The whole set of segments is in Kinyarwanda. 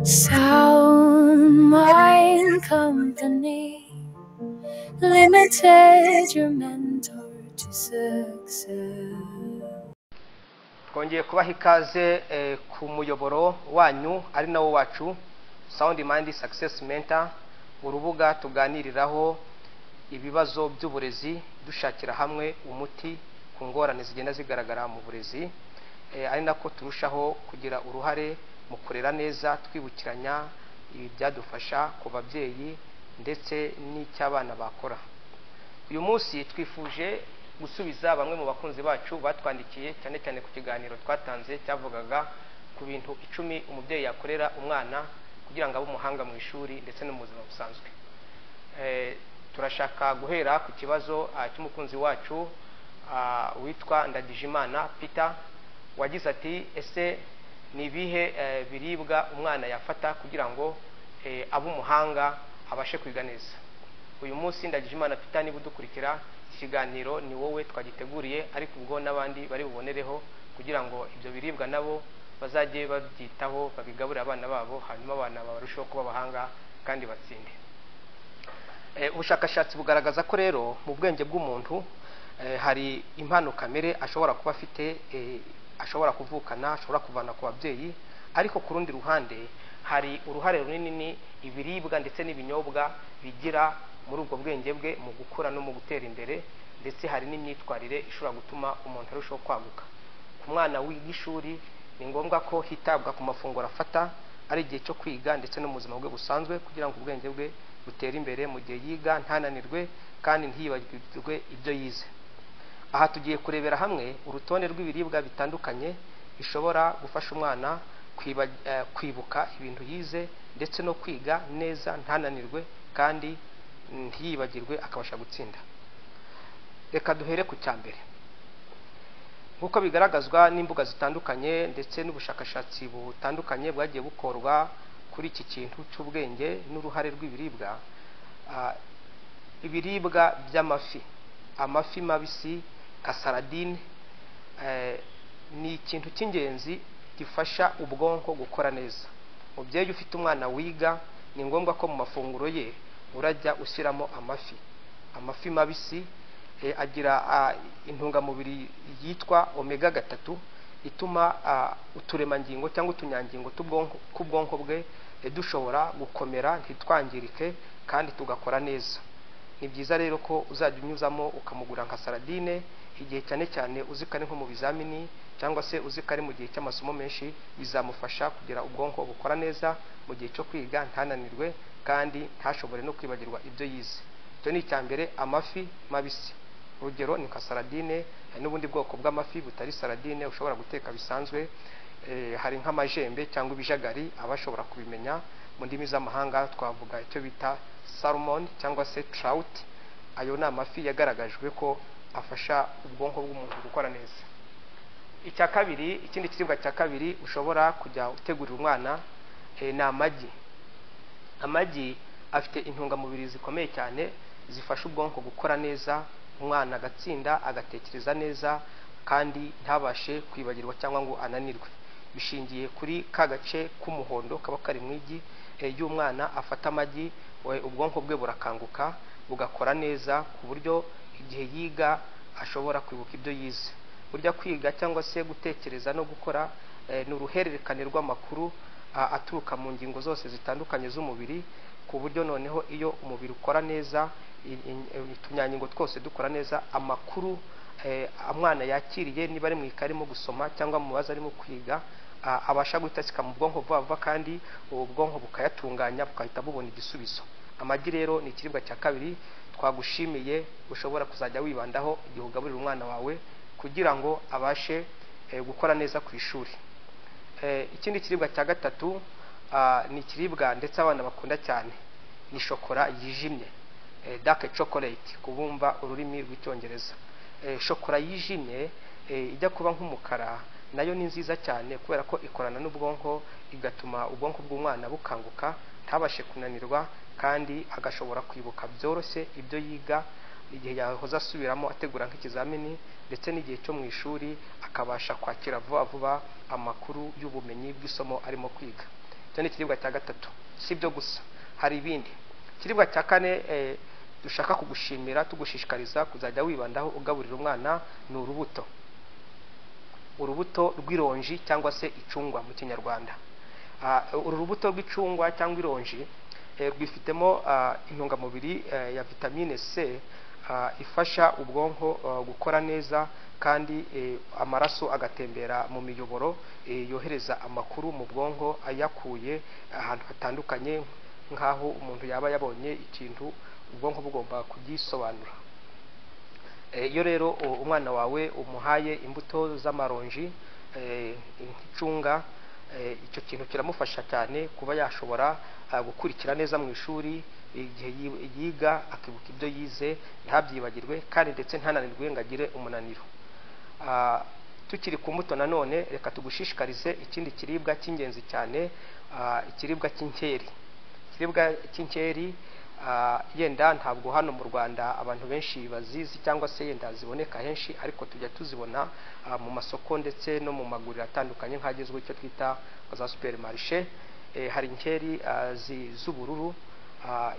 Sound Mind Company Limited, your mentor to success. Twongeye kubaha ikaze ku muyoboro wanyu ari nawo wacu, Sound Mind Success Mentor, urubuga tuganiriraho ibibazo by'uburezi, dushakira hamwe umuti ku ngorane zigenda zigaragara mu burezi, ari nako turushaho kugira uruhare mu kurera neza, twibukiranya ibi byadufasha ku babyeyi ndetse n'icy'abana bakora. Uyu munsi twifuje gusubiza bamwe mu bakunzi bacu batwandikiye, cyane cyane ku kiganiro twatanze cyavugaga ku bintu 10 umubyeyi yakorera umwana kugira ngo abe umuhanga mu ishuri ndetse no mu buzima busanzwe. Turashaka guhera ku kibazo cy'umukunzi wacu witwa Ndagijimana Peter, wagize ati: "Ese ni ibihe biribwa umwana yafata kugira ngo abe umuhanga, abashe kwiga neza?" Uyu munsi, Ndagijimana Peter, niba udukurikira, iki kiganiro ni wowe twagiteguriye, ariko ubwo n'abandi bari bubonereho kugira ngo ibyo biribwa nabo bazajye babyitaho, babigaburire abana babo, hanyuma abana barusheho kuba abahanga kandi batsinde. Ubushakashatsi bugaragaza ko rero mu bwenge bw'umuntu hari impano kamere ashobora kuba afite, ashobora kuvukana, ashobora kuvana ku babyeyi, ariko ku rundi ruhande hari uruhare runini ibiribwa ndetse n'ibinyobwa bigira muri ubwo bwenge bwe mu gukura no mu gutera imbere, ndetse hari n'imyitwarire ishobora gutuma umuntu arushaho kwaguka. Ku mwana wiga ishuri, ni ngombwa ko hitabwa ku mafunguro afata, ari igihe cyo kwiga ndetse no mu buzima bwe busanzwe, kugira ngo ubwenge bwe butere imbere mu gihe yiga, ntananirwe kandi ntiyibagirwe ibyo yize. Aha tugiye kurebera hamwe urutonde rw'ibiribwa bitandukanye bishobora gufasha umwana kwibuka ibintu yize ndetse no kwiga neza, ntananirwe kandi ntiyibagirwe, akabasha gutsinda. Reka duhere ku cya mbere. Nk'uko bigaragazwa n'imbuga zitandukanye ndetse n'ubushakashatsi butandukanye bwagiye bukorwa kuri iki kintu cy'ubwenge n'uruhare rw'ibiribwa, ibiribwa by'amafi, amafi mabisi nka sardine, ni ikintu cy'ingenzi gifasha ubwonko gukora neza. Mubyeyi ufite umwana wiga, ni ngombwa ko mu mafunguro ye urajya ushyiramo amafi. Amafi mabisi agira intungamubiri yitwa omega 3, ituma uturemangingo cyangwa utunyangingo tw'ubwonko bwe dushobora gukomera, ntitwangirike kandi tugakora neza. Ni byiza rero ko uzajya unyuzamo ukamugura nka sardine igihe cyane cyane uzi ko ari nko mu bizamini cyangwa se uzi ko ari mu gihe cy'amasomo menshi. Bizamufasha kugira ubwonko bukora neza mu gihe cyo kwiga, ntananirwe kandi ntashobore no kwibagirwa ibyo yize. Icyo ni icya mbere, amafi mabisi. Urugero ni nka sardine. Hari n'ubundi bwoko bw'amafi butari sardine ushobora guteka bisanzwe. Hari nk'amajembe cyangwa ibijagari, abashobora kubimenya mu ndimi z'amahanga twavuga icyo bita salmon cyangwa se trout. Ayo ni amafi yagaragajwe ko afasha ubwonko bw'umuntu gukora neza. Icya kabiri, ikindi kiribwa cya kabiri ushobora kujya utegurira umwana, ni amagi. Amagi afite intungamubiri zikomeye cyane zifasha ubwonko gukora neza, umwana agatsinda, agatekereza neza kandi ntabashe kwibagirwa cyangwa ngo ananirwe. Bishingiye kuri ka gace k'umuhondo kaba kari mu igi. Iyo umwana afata amagi, ubwonko bwe burakanguka, bugakora neza, ku buryo igihe yiga ashobora kwibuka ibyo yize. Burya kwiga cyangwa se gutekereza no gukora ni uruhererekane rw'amakuru aturuka mu ngingo zose zitandukanye z'umubiri, ku buryo noneho iyo umubiri ukora neza, utunyangingo twose dukora neza, amakuru umwana yakiriye, niba ari mu ikayi arimo gusoma cyangwa mu bibazo arimo kwiga, abasha guhita ashyika mu bwonko vuba vuba, kandi ubu bwonko bukayatunganya, bugahita bubona igisubizo. Amagi rero ni ikiribwa cya kabiri twagushimiye ushobora kuzajya wibandaho igihe ugaburira umwana wawe kugira ngo abashe gukora neza ku ishuri. Ikindi kiribwa cya gatatu ni ikiribwa ndetse abana bakunda cyane, ni shokora yijimye, dark chocolate kubumva ururimi rw'Icyongereza. Shokora yijimye, ijya kuba nk'umukara, nayo ni nziza cyane kubera ko ikorana n'ubwonko, igatuma ubwonko bw'umwana bukanguka, ntabashe kunanirwa kandi agashobora kwibuka byoroshye ibyo yiga igihe yahoze asubiramo ategura nk'ikizamini, ndetse n'igihe cyo mu ishuri akabasha kwakira vuba vuba amakuru y'ubumenyi bw'isomo arimo kwiga. Icyo ni ikiribwa cya gatatu. Si ibyo gusa, hari ibindi. Ikiribwa cya kane dushaka kugushimira, tugushishikariza kuzajya wibandaho ugaburira umwana, ni urubuto. Urubuto rw'ironji cyangwa se icungwa mu Kinyarwanda. Uru rubuto rw'icungwa cyangwa ironji rwifitemo intungamubiri ya vitamine C ifasha ubwonko gukora neza, kandi amaraso agatembera mu miyoboro yohereza amakuru mu bwonko ayakuye ahantu hatandukanye, nk'aho umuntu yaba yabonye ikintu ubwonko bugomba kugisobanura. Iyo rero umwana wawe umuhaye imbuto z'amaronji, nk'icunga, icyo kintu kiramufasha cyane kuba yashobora gukurikira neza mu ishuri igihe yiga, akibuka ibyo yize ntabyibagirwe, kandi ndetse ntananirwe ngo agire umunaniro. Tukiri ku mbuto nanone, reka tugushishikarize ikindi kiribwa cy'ingenzi cyane, ikiribwa cy'inkeri. Ikiribwa cy'inkeri, yenda ntabwo hano mu Rwanda abantu benshi bazizi cyangwa se yenda ziboneka henshi, ariko tujya tuzibona mu masoko ndetse no mu maguriro atandukanye nk'agezweho, icyo twita za supermarché. Hari inkeri z'ubururu,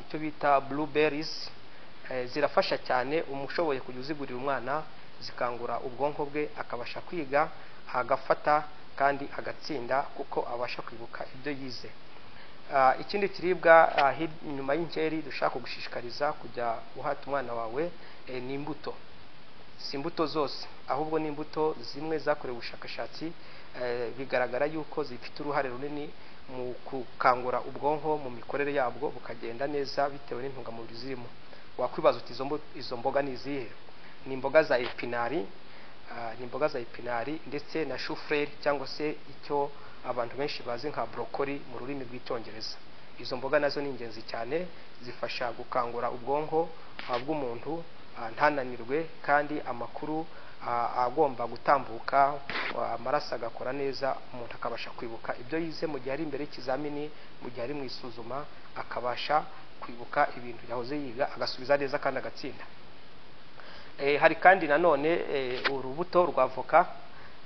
icyo bita blueberries, zirafasha cyane. Umushoboye kujya uzigurira umwana, zikangura ubwonko bwe, akabasha kwiga agafata kandi agatsinda, kuko abasha kwibuka ibyo yize. Ikindi kiribwa nyuma y'inkeri dushaka kugushishikariza kujya uhata umwana wawe ni imbuto. Si imbuto zose, ahubwo ni imbuto zimwe zakorewe ubushakashatsi, bigaragara yuko zifite uruhare runini mu gukangura ubwonko mu mikorere yabwo bukagenda neza bitewe n'intungamubiri zirimo. Wakwibaza uti izo mboga ni izihe? Ni imboga za epinari, ni imboga za epinari ndetse na chou-fleur, cyangwa se icyo abantu benshi bazi nka broccoli mu rurimi rw'Icyongereza. Izo mboga nazo ni ingenzi cyane, zifasha gukangura ubwonko bw'umuntu, ntananirwe, kandi amakuru agomba gutambuka, amaraso agakora neza, umuntu akabasha kwibuka ibyo yize mu gihe ari imbere y'ikizamini, mu gihe ari mu isuzuma, akabasha kwibuka ibintu yahoze yiga, agasubiza neza kandi agatsinda. Hari kandi nanone urubuto rwa avoka.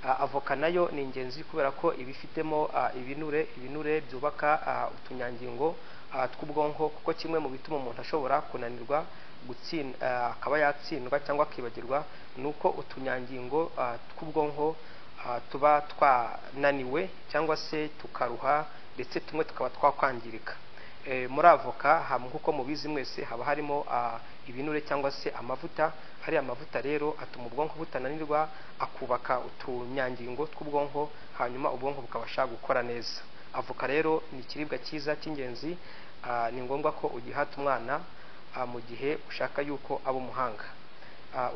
Avoka nayo ni ingenzi kubera ko iba ifitemo ibinure, ibinure byubaka utunyangingo tw'ubwonko, kuko kimwe mu bituma umuntu ashobora kunanirwa akaba yatsindwa cyangwa akibagirwa ni uko utunyangingo tw'ubwonko tuba twananiwe cyangwa se tukaruha, ndetse tumwe tukaba twakwangirika. Muri avoka, nk'uko mubizi mwese, haba harimo ibinure cyangwa se amavuta. Hariya amavuta rero atuma ubwonko butananirwa, akubaka utunyangingo tw'ubwonko, hanyuma ubwonko bukabasha gukora neza. Avoka rero ni ikiribwa cyiza cy'ingenzi, ni ngombwa ko ugihata umwana mu gihe ushaka yuko aba umuhanga.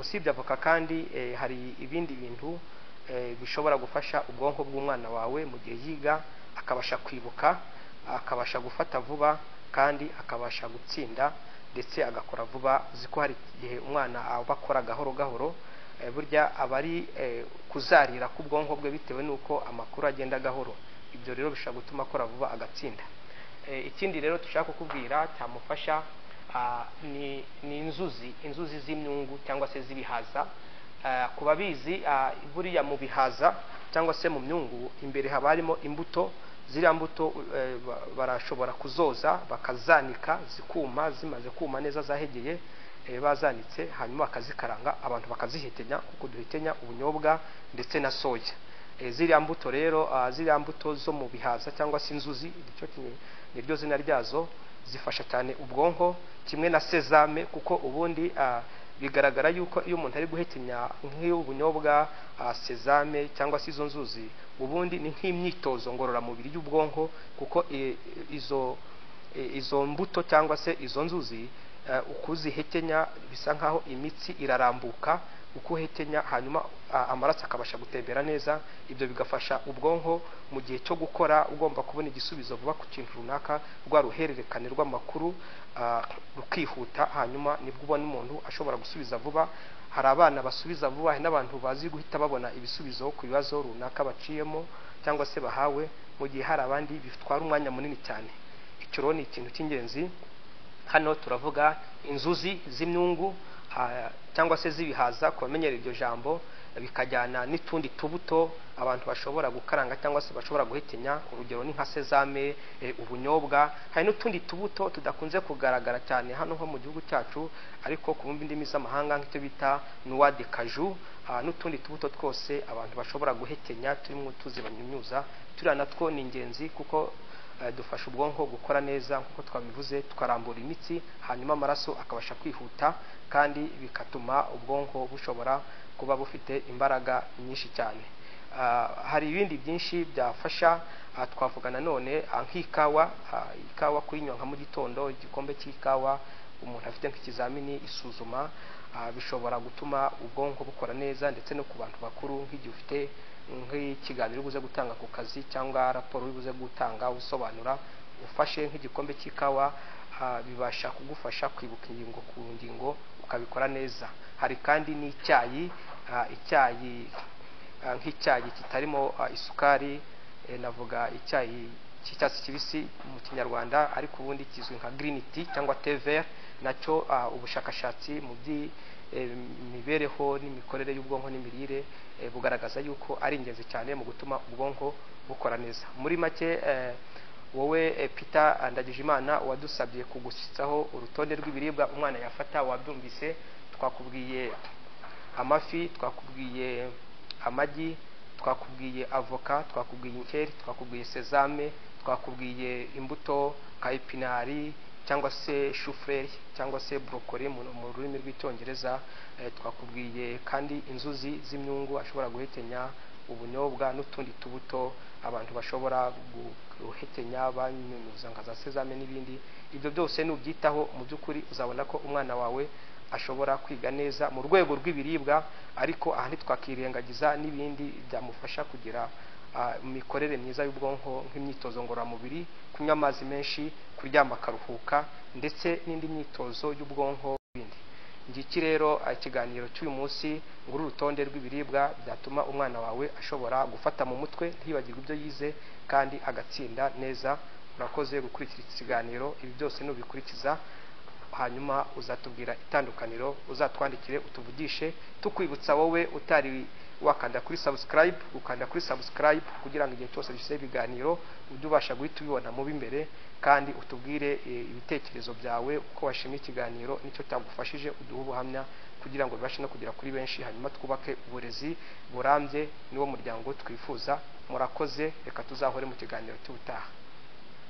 Usibye avoka kandi, hari ibindi bintu bishobora gufasha ubwonko bw'umwana wawe mu gihe yiga, akabasha kwibuka, akabasha gufata vuba, kandi akabasha gutsinda ndetse agakora vuba. Uzi ko hari igihe umwana aba akora gahoro gahoro, burya aba ari kuzarira k'ubwonko bwe bitewe n'uko amakuru agenda gahoro. Ibyo rero bishobora gutuma akora vuba agatsinda. Ikindi rero dushaka kukubwira cyamufasha ni inzuzi, inzuzi z'imyungu cyangwa se z'ibihaza. Ku babizi, buriya mu bihaza cyangwa se mu myungu imbere haba harimo imbuto. Ziriya mbuto barashobora kuzoza bakazanika zikuma, zimaze kuma neza zahegeye, bazanitse, hanyuma bakazikaranga, abantu bakazihekenya kuko duhekenya ubunyobwa ndetse na soya. Ziriya mbuto rero, ziriya mbuto zo mu bihaza cyangwa se inzuzi, niryo zina ryazo, zifasha cyane ubwonko, kimwe na sezame, kuko ubundi bigaragara yuko iyo umuntu ari guhekenya nk'ubunyobwa, sezame cyangwa se izo nzuzi, ubundi ni nk'imyitozo ngororamubiri y'ubwonko, kuko izo mbuto cyangwa se izo nzuzi ukuzihekenya bisa nkaho imitsi irarambuka uko uhekenya, hanyuma amaraso akabasha gutembera neza. Ibyo bigafasha ubwonko mu gihe cyo gukora, ugomba kubona igisubizo vuba ku kintu runaka, rwa ruhererekane rw'amakuru rukihuta, hanyuma nibwo ubona umuntu ashobora gusubiza vuba. Hari abana basubiza vuba, hari n'abantu bazi guhita babona ibisubizo ku bibazo runaka baciyemo cyangwa se bahawe, mu gihe hari abandi bitwara umwanya munini cyane. Icyo rero ni ikintu cy'ingenzi. Hano turavuga inzuzi z'imyungu cyangwa se z'ibihaza ku bamenyera iryo jambo, Bikajyana n'utundi tubuto abantu bashobora gukaranga cyangwa se bashobora guhekenya, urugero ni nka sezame, ubunyobwa. Hari n'utundi tubuto tudakunze kugaragara cyane hano nko mu gihugu cyacu, ariko ku ndimi z'amahanga nk'icyo bita noix de cajou, n'utundi tubuto twose abantu bashobora guhekenya turimo tuzi banyunyuza. Turiya natwo ni ingenzi kuko dufasha ubwonko gukora neza nk'uko twabivuze, tukarambura imitsi, hanyuma amaraso akabasha kwihuta, kandi bigatuma ubwonko bushobora kuba bufite imbaraga nyinshi cyane. Hari ibindi byinshi byafasha, twavuga nanone nk'ikawa. Ikawa kuyinywa nka mu gitondo, igikombe cy'ikawa umuntu afite nk'ikizamini isuzuma, bishobora gutuma ubwonko bukora neza. Ndetse no ku bantu bakuru, nk'igihe ufite nk'ikiganiro uri buze gutanga ku kazi cyangwa raporo uri buze gutanga usobanura, ufashe nk'igikombe cy'ikawa, bibasha kugufasha kwibuka ingingo ku ngingo, ukabikora neza. Hari kandi n'icyayi, icyayi nk'icyayi kitarimo isukari, navuga icyayi cy'icyatsi kibisi mu Kinyarwanda, ariko ubundi kizwi nka green tea cyangwa thé vert. Nacyo ubushakashatsi mu by'imibereho n'imikorere y'ubwonko n'imirire bugaragaza yuko ari ingenzi cyane mu gutuma ubwonko bukora neza. Muri make, wowe Peter Ndagijimana wadusabye kugushyitsaho urutonde rw'ibiribwa umwana yafata, wabyumvise. Twakubwiye amafi, twakubwiye amagi, twakubwiye avoka, twakubwiye inkeri, twakubwiye sezame, twakubwiye imbuto nka epinari cyangwa se shufureri cyangwa se broccoli mu rurimi rw'Icyongereza. Twakubwiye kandi inzuzi z'imyungu ashobora guhekenya, ubunyobwa n'utundi tubuto abantu bashobora guhekenya banyunyuza nka za sezame n'ibindi. Ibyo byose nubyitaho, mu by'ukuri uzabona ko umwana wawe ashobora kwiga neza mu rwego rw'ibiribwa. Ariko aha ntitwakirengagiza n'ibindi byamufasha kugira imikorere myiza y'ubwonko, nk'imyitozo ngororamubiri, kunywa amazi menshi, kuryama akaruhuka, ndetse n'indi myitozo y'ubwonko n'ibindi. Ngiki rero ikiganiro cy'uyu munsi, nguru urutonde rw'ibiribwa byatuma umwana wawe ashobora gufata mu mutwe, ntiyibagirwe ibyo yize, kandi agatsinda neza. Urakoze gukurikira iki kiganiro. Ibi byose nubikurikiza, hanyuma uzatubwira itandukaniro, uzatwandikire utuvugishe. Tukwibutsa wowe utari wakanda kuri subscribe, ukanda kuri subscribe kugira ngo igihe cyose dushyizeho ibiganiro ujye ubasha guhita ubibona mu b'imbere, kandi utubwire ibitekerezo byawe, uko washimye ikiganiro n'icyo cyagufashije, uduhe ubuhamya kugira ngo bibashe no kugera kuri benshi, hanyuma twubake uburezi burambye, niwo muryango twifuza. Murakoze, reka tuzahore mu kiganiro cy'ubutaha.